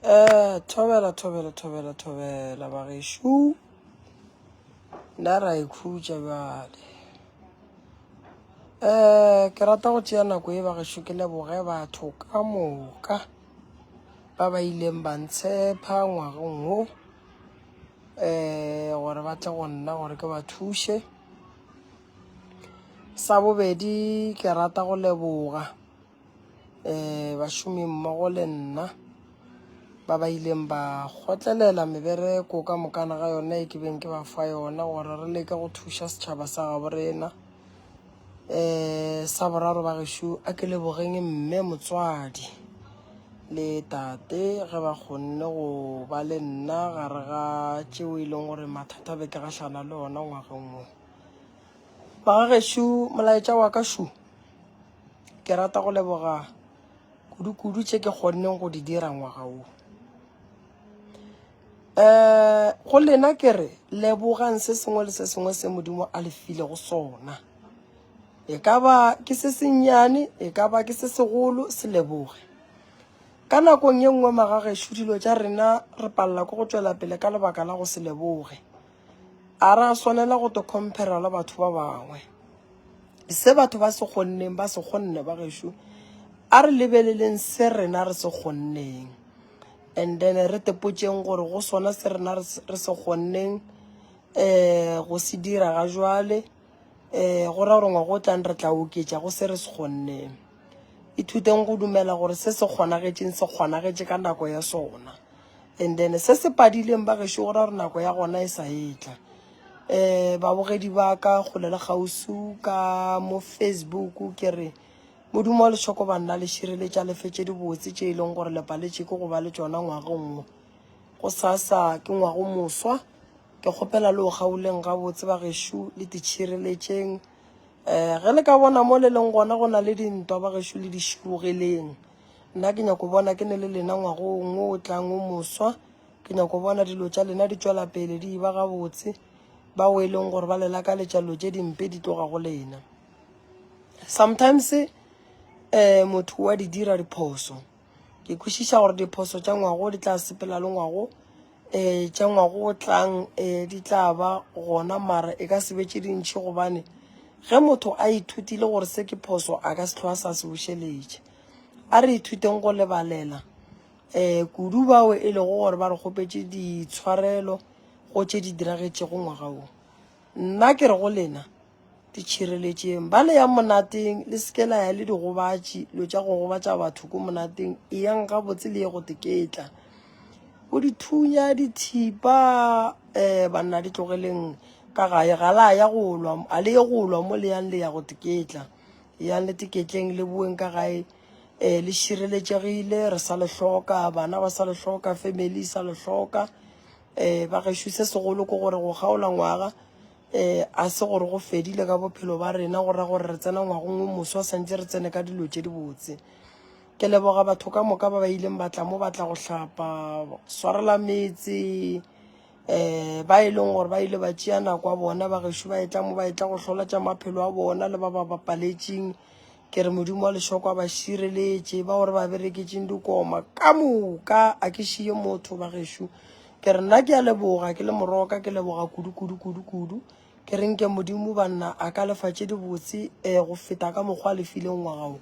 Eh, thobela thobela thobela thobela bagešo nna ra ikhutša bjale um ke rata go tšea nako e bagešo ke leboge batho ka moka ba ba ileng ba ntshepa ngwageng wo um gore ba tle go nna gore ke ba thuše sa bobedi ke rata go leboga um bašomi mmogo le nna ba ba ileng ba kgotlelela mebereko ka mokana ga yona e ke beng ke ba fa yona gore re leke go thuša setšhaba sa gabo rena um sa boraro ba gešo a ke lebogeng mme motswadi le tate ge ba kgonne go ba le nna gare ga tšeo e leng gore mathata be ke gahlana le ona ngwageng wo bagagešo molaetša wa ka šo Ke rata go leboga kudu-kudu tše ke kgonneng go di dira ngwaga wo. Um go lena ke re lebogang se sengwe le se sengwe se Modimo a le filego sona. E ka ba ke se sennyane, e ka ba ke se segolo, se leboge. Ka nakong ye nngwe magagešo dilo tša rena re palela ke go tšwela pele ka lebaka la go se leboge. A ra swanela go to compare le batho ba bangwe. Se batho ba se kgonneng ba se kgonne ba gešo. A re lebeleleng se rena re se kgonneng. And then re tepotšeng gore go sona se rena re se kgonneng um go se dira ga jwale um go ra gore ngwaga o tlang re tla oketša go se re se kgonneng. Ithuteng go dumela gore se se kgonagetšeng se kgonagetše ka nako ya sona. And then se se padileng ba gešo go ra gore nako ya gona e sa etla. Um babogedi ba ka kgole le kgauswi ka mo Facebook ke re Modimo wa lešoko banna le šireletša le fe tše dibotse tše e leng gore le paletše ke go ba le tšona ngwageng wo. Go sasa ke ngwago moswa ke kgopela le o kgaoleng gabotse ba gešo le titšhireletšeng. Um ge le ka bona mo le leng gona go na le dintwa ba gešo le di širogeleng. Nna ke nyako bona ke ne le lena ngwagong wo o tlang o moswa. Ke nyako bona dilo tša lena di tšwela pele di eba gabotse, bao e leng gore ba le lakaletša dilo tše dimpe di tloga go lena. Sometimes um motho wa di dira diphoso. Ke kwešiša gore diphoso tša ngwago di tla sepela le ngwago, um tša ngwago o tlang um di tla ba gona mara e ka se be tše dintši gobane ge motho a ithutile gore se ke phoso a ka se hlwa a sa se bušeletša. A re ithuteng go lebalela um kudu bao e lego gore ba re kgopetše ditshwarelo go tše di diragetšego ngwaga wo. Nna ke re go lena, ditšhireletšeng. Ba le yang monateng, le se ke la ya le digobatši, dilo tša go gobatša batho ko monateng. Eyang gabotse le ye go teketla. Bo dithunya, dithipa, um banna di tlogeleng ka gae. Ga la ya go lwa, a le ye go lwa mo le yang le ya go teketla. Eyang le teketleng le boeng ka gae um le šireletšegile, re sa le hloka, bana ba sa le hloka, family e sa le hloka. Um ba gešo se segolo ke gore go kgaola ngwaga um a se gore go fedile ka bophelo ba rena, go ra gore re tsena ngwagong o moswa santse re tsene ka dilo tše dibotse. Ke leboga batho ka moka ba ba ileng ba tla mo ba tla go hlapa, swarela metse, um ba e leng gore ba ile ba tšea nako ya bona ba gešo ba etla mo ba etla go hlola tša maphelo a bona le ba ba bapaletšeng. Ke re Modimo wa lešoko a ba šireletše, ba gore ba bereketšeng dikoma ka moka, a ke šie motho ba gešo. Ke re nna ke a leboga ke le moroka, ke leboga kudu kudu kudu kudu. Ke re nke Modimo banna a ka lefa tše dibotse um go feta ka mokgwa a le fileng ngwaga wo.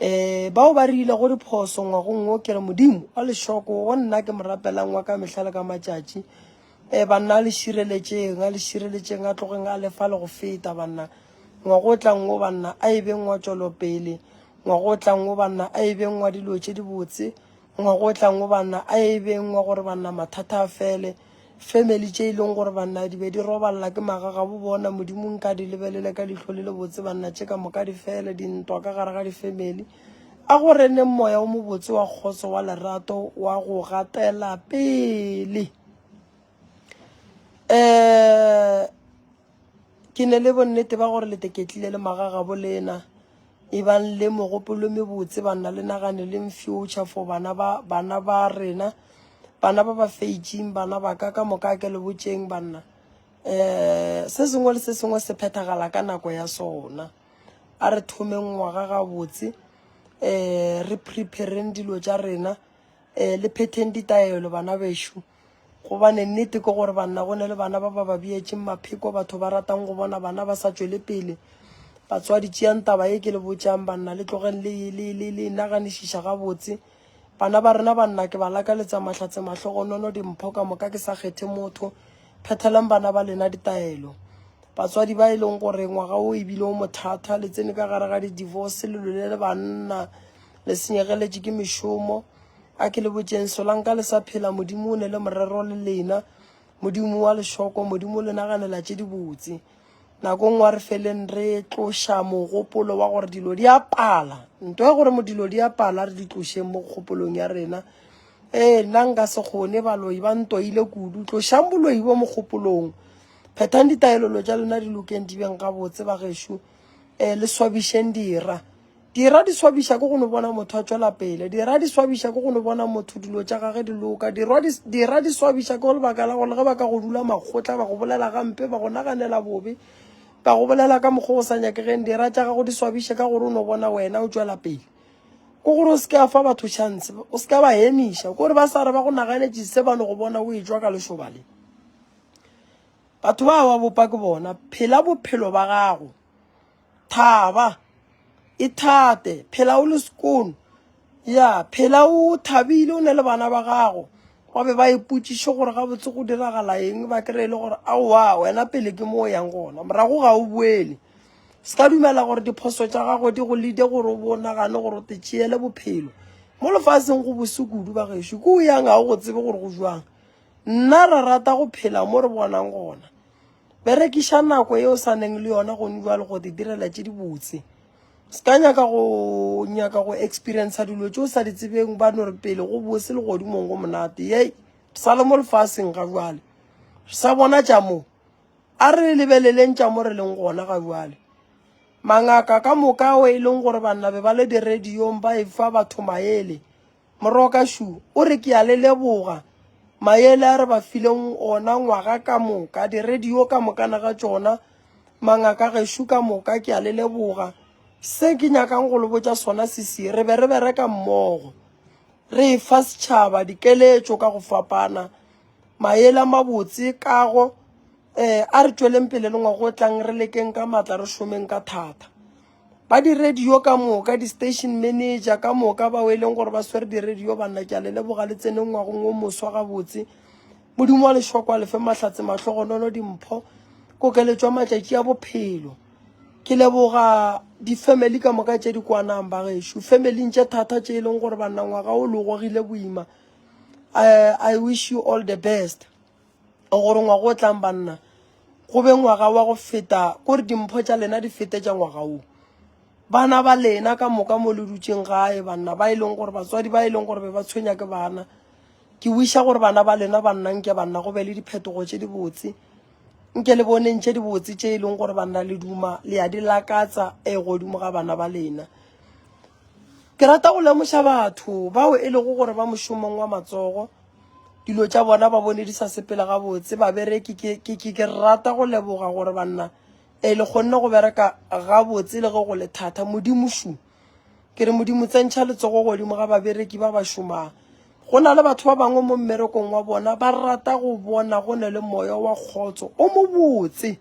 Um bao ba rilego diphoso ngwagong wo, ke re Modimo wa lešoko wo nna ke mo rapelang wa ka mehla le ka matšatši, um banna a le šireletšeng, a le šireletšeng, a tlogeng a lefa le go feta banna. Ngwaga o tlang wo banna a e beng wa tšwelopele, ngwaga o tlang wo banna a e beng wa dilo tše dibotse, ngwaga o tlang wo banna a e beng wa gore banna mathata a fele. Family tše e leng gore banna di be di robalela ke magagabo bona, Modimo nka di lebelele ka leihlo le lebotse banna tše ka moka di fele, dintwa ka gare ga di-family. A go reneng moya o mobotse wa kgotso wa lerato wa go gatela pele. Um Ke ne le bonnete ba gore le teketlile le magagabo lena. Ebang le mogopolo mebotse banna le nagane leng future for bana ba bana ba rena bana ba ba feitšing bana ba ka ka moka ke le botšeng banna um se sengwe le se sengwe se phethagala ka nako ya sona a re thomeng ngwaga gabotse um re prepareng dilo tša rena. Um le phetheng ditaelo bana bešo. Gobane nnete ke gore banna go ne le bana ba ba ba beetšeng mapheko, batho ba ratang go bona bana ba sa tšwele pele. Batswadi tšeang taba ye ke le botšang banna le tlogeng le le le le naganišiša gabotse. Bana ba rena banna ke ba lakaletsa mahlatse mahlogonono dimpho ka moka ke sa kgethe motho. Phethelang bana ba lena ditaelo. Batswadi ba e leng gore ngwaga wo e bile o mothata le tsene ka gare ga di-divorce le lwele le banna le senyegeletše ke mešomo. A ke le botšeng, solanka le sa phela, Modimo o ne le morero le lena. Modimo wa lešoko, Modimo o le naganela tše dibotse. Nako nngwe a re feleng re tloša mogopolo wa gore dilo di a pala. Nto ya gore dilo di a pala re di tlošeng mo kgopolong ya rena. Ee, nna nka se kgone, baloi ba ntoile kudu. Tlošang boloi bo mogopolong. Phethang ditaelolo tša lena di lokeng di beng gabotse bagešo. Ee, le swabišeng dira. Dira di swabiša ke go no bona motho a tšwela pele. Dira di swabiša ke go no bona motho dilo tša gage di loka. Dirwa di, dira di swabiša ke lebaka la gore ge ba ka go dula makgotla ba go bolela gampe, ba go naganela bobe, ba go bolela ka mokgwa o sa nyakegeng, dira tša gago di swabiše ka gore o no bona wena o tšwela pele. Ke gore o se ke a fa batho chance, o se ka ba emiša, ke gore ba sa re ba go naganetše se ba no go bona o etšwa ka lešoba le. Batho ba ba bopa ke bona. Phela bophelo ba gago. Thaba, ithate, phela o le sekono. Ya, phela o thabile o ne le bana ba gago. Ba be ba ipotšiše gore gabotse go diragala eng, ba kry-e le gore aowa wena pele ke mo o yang gona, morago ga o boele. Se ka dumela gore diphoso tša gago di go leade gore o bo nagane gore o te tšeele bophelo. Mo lefaseng go bose kudu bagešo, ko o yang ga o go tsebe gore go jwang. Nna re rata go phela mo re bonang gona. Berekiša nako ye o sa neng le yona gone bjale go di direla tše dibotse. Se ka nyaka go nyaka go experiencer dilo tše o sa di tsebeng ba no re pele go bose legodimong go monate. Yei, re sa le mo lefaseng ga bjale. Re sa bona tša mo. A re lebeleleng tša mo re leng gona ga bjale. Mangaka ka moka ao e leng gore banna be ba le diradiong ba efa batho maele. Moroka Shu o re ke a le leboga maele a re ba fileng ona ngwaga ka moka, diradio ka mokana ga tšona, mangaka gešo ka moka ke a le leboga. Se ke nyakang go le botša sona sesi, re be re bereka mmogo, re efa setšhaba dikeletšo ka go fapana, maele a mabotse, kago, um a re tšweleng pele le ngwaga o tlang re lekeng ka matla re šomeng ka thata. Ba di-radio ka moka, di-station manager ka moka bao e leng gore ba swere di-radio, banna ke a le leboga le tseneng ngwagong o moswa gabotse. Modimo wa lešoko a le fe mahlatse, mahlogonono, dimpho, kokeletšo ya matšatši a bophelo. Ke leboga di-family ka moka tše di kwanang ba gešo, family tše thata tše e leng gore banna ngwaga o le gogile boima. I wish you all the best. Gore ngwaga o tlang banna go be ngwaga wa go feta, kore dimpho tša lena di fete tša ngwaga wo. Bana ba lena ka moka mo le dutšeng gae banna ba e leng gore batswadi ba e leng gore be ba tshwenya ke bana, ke wiša gore bana ba lena banna nke banna go be le diphetogo tše dibotse, nke le boneng tše dibotse tše e leng gore banna le duma le ya di lakatsa e godimo ga bana ba lena. Ke rata go lemoša batho bao e lego gore ba mošomong wa matsogo, dilo tša bona ba bone di sa sepele gabotse. Babereki ke, ke, ke, ke rata go leboga gore banna e le kgonne go bereka gabotse le ge go le thata. Modimo šu, ke re Modimo tsentšha letsogo godimo ga babereki ba ba šomang. Go na le batho ba bangwe mo mmerekong wa bona ba rata go bona go ne le moya wa kgotso o mobotse.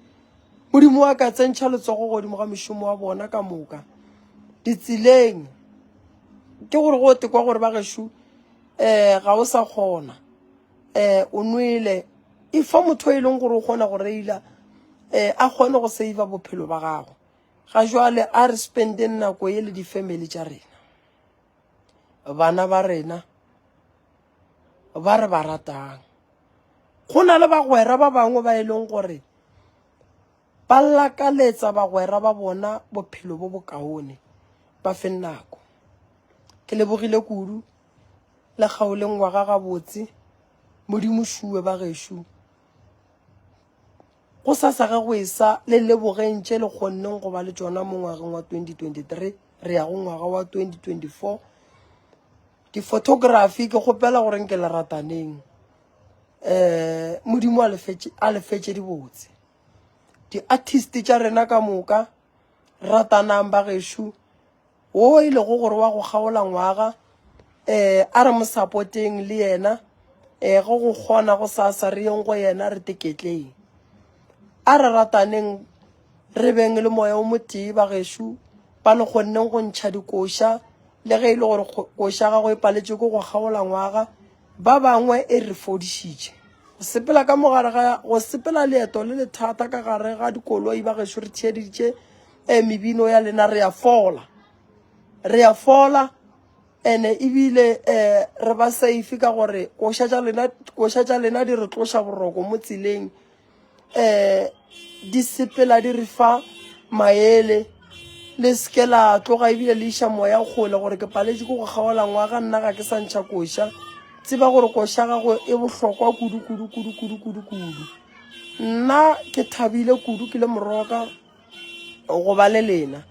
Modimo wa ka tsentšha letsogo godimo ga mešomo wa bona ka moka ditseleng. Ke gore go tekwa gore ba gešo um ga o sa kgona um o nwele e fa motho e leng gore o kgona go reila um a kgone go save bophelo ba gago ga jwale a re spendeng nako ye le di-family tša rena bana ba rena ba re ba ratang go na le bagwera ba bangwe ba e leng gore ba lakaletsa bagwera ba bona bophelo bo bokaone ba feng nako Ke lebogile kudu le kgaoleng ngwaga gabotse. Modimo šuwe ba gešo. Go sasa ge go esa le lebogeng tše le kgonneng go ba le tšona mo ngwageng wa 2023 re ya go ngwaga wa 2024. Di-photography ke kgopela gore nke le rataneng. Eh Modimo a le fetše a le fetše dibotse. Di-artist tša rena ka moka ratanang ba gešo. Wo e lego gore wa go kgaola ngwaga. Um a re mo sapoteng le yena um ge go kgona go sasa re yeng go yena re teketleng. A re rataneng re beng le moya o motee bagešo ba le kgonneng go ntšha dikoša le ge e le gore koša gago e paletše ke go kgaola ngwaga ba bangwe e re fodišitše. Go sepela ka mogare ga go sepela leeto le le thata ka gare ga dikoloi bagešo re theeditše um mebino ya lena re a fola. Re a fola ene ebile um re ba safe ka gore koša tša lena koša tša lena di re tloša boroko mo tseleng um di sepela di re fa maele le seke la tloga ebile le iša moya kgole gore ke paletše ke go kgaola ngwaga nna ga ke sa ntšha koša tseba gore koša gago e bohlokwa kudu kudu kudu kudu kudu kudu nna ke thabile kudu ke le moroka go ba le lena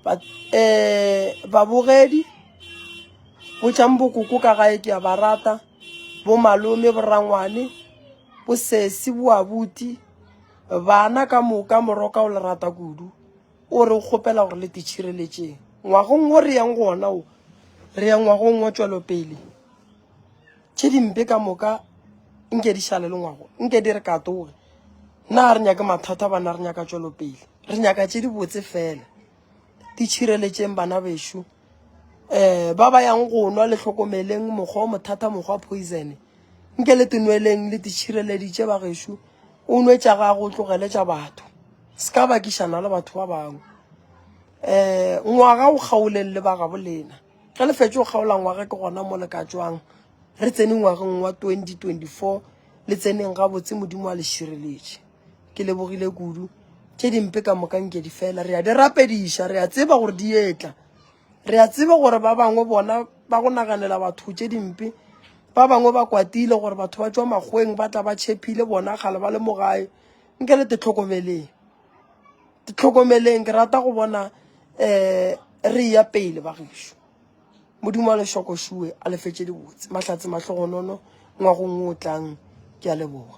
ba eh babogedi botšang bokoko ka gae ke a ba rata bo malome borangwane bosesi boabuti bana ka moka moroka o le rata kudu o re o kgopela gore le titšhireletšeng ngwagong wo re yang go ona o re ya ngwagong wa tšwelopele tše dimpe ka moka nke di šale le ngwago nke di re katoge nna ga re nyake mathata bana re nyaka tšwelopele re nyaka tše dibotse fela di tšhireletšeng bana bešo um ba ba yang go nwa le hlokomeleng mokgwa o mothata mokgwa poison nke le tenweleng le titšhireleditše ba gešo o nwe tša gago o tlogele tša batho se ka bakišana le batho ba bangwe um ngwaga o kgaoleng le ba gabo lena Ge le fetše go kgaola ngwaga ke gona mo le ka tšwang. Re tsene ngwageng wa 2024 le tseneng gabotse Modimo a le šireletše. Ke lebogile kudu. Tše dimpe ka moka nke di fela. Re a di rapediša, re a tseba gore di etla. Re a tseba gore ba bangwe bona ba go naganela batho tše dimpe. Ba bangwe ba kwatile gore batho ba tšwa makgoweng ba tla ba tšhephile bona kgale ba le mo gae. Nke le te hlokomeleng. Tlhokomeleng, ke rata go bona um re eya pele bagešo. Modimo a le šokošue, a le fetše dibotse. Mahlatse mahlogonono ngwagong o tlang. Ke a leboga.